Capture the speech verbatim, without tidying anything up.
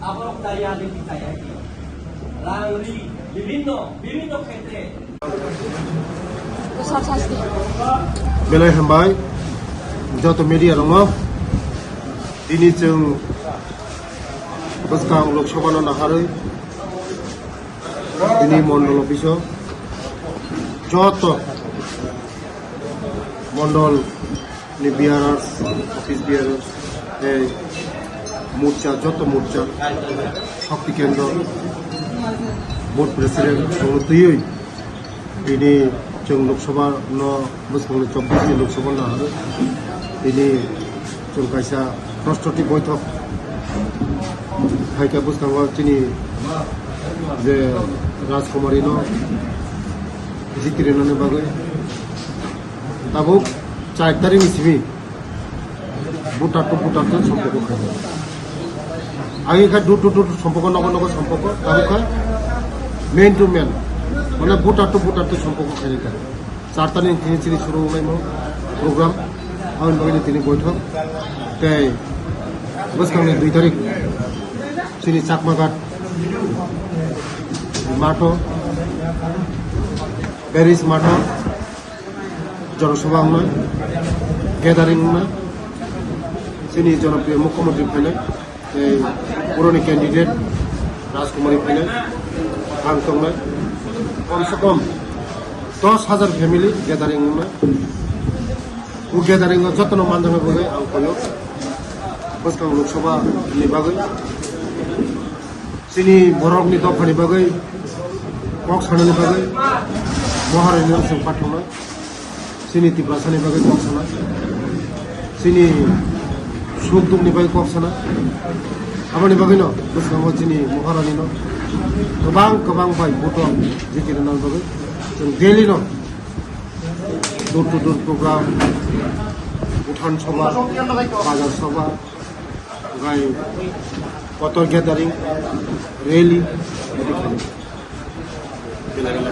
Aborok chaya, rikwi chaya khe. Rang ri, bibhinno, bibhinno khetre. Belai hambai, joto media rokno. Tini chwng bwskang Lok Sabha no naharwi, tini mondol office o joto mondol ni bearers, office bearers, tei morcha, joto morcha, Shakti Kendra, board president, chwngno twiwi tini chwng Lok Sabha no, bwskangni chobbish ni Lok Sabha no naharwi tini chwng kaisa prostoti boithok khaikha, bwskango chini je Rajkumari no jiti rwnani bagwi tabuk char tarikni simi voter to voter to sompoko khainai. Agi kha door to door sompoko, nogo nogo sompoko, tabuk kha man to man, mane voter to voter to sompoko khainai kha. Char tarikni simi chini suru wngnai mo program, aboni bagwi tini boithok. Tei bwskangni dui tarik chini Chakmaghat matho, Parish matho, Jonosabha wngnai, gathering wngnai, chini jonopriyo mukhyamantri phainai, tei puroni candidate Rajkumari phainai, ang tongnai, kom se kom dos hajar family gathering wngnai. O gathering o jotono manjaknai bagwi ang koyo, bwskang Lok Sabha ni bagwi. Chini borokni dophani bagwi kok sanani bagwi Maharani no chwng pathoknai. Chini Tiprasani bagwi kok sana. Chini suk dukni bagwi kok sana. Aboni bagwino bwskango chini Maharani no kwbang kwbang bai buto jiti rwnani bagwi chwng daily no door to door program, uthan sabha, bazar sabha, gai kotor gathering, rally, bela bela.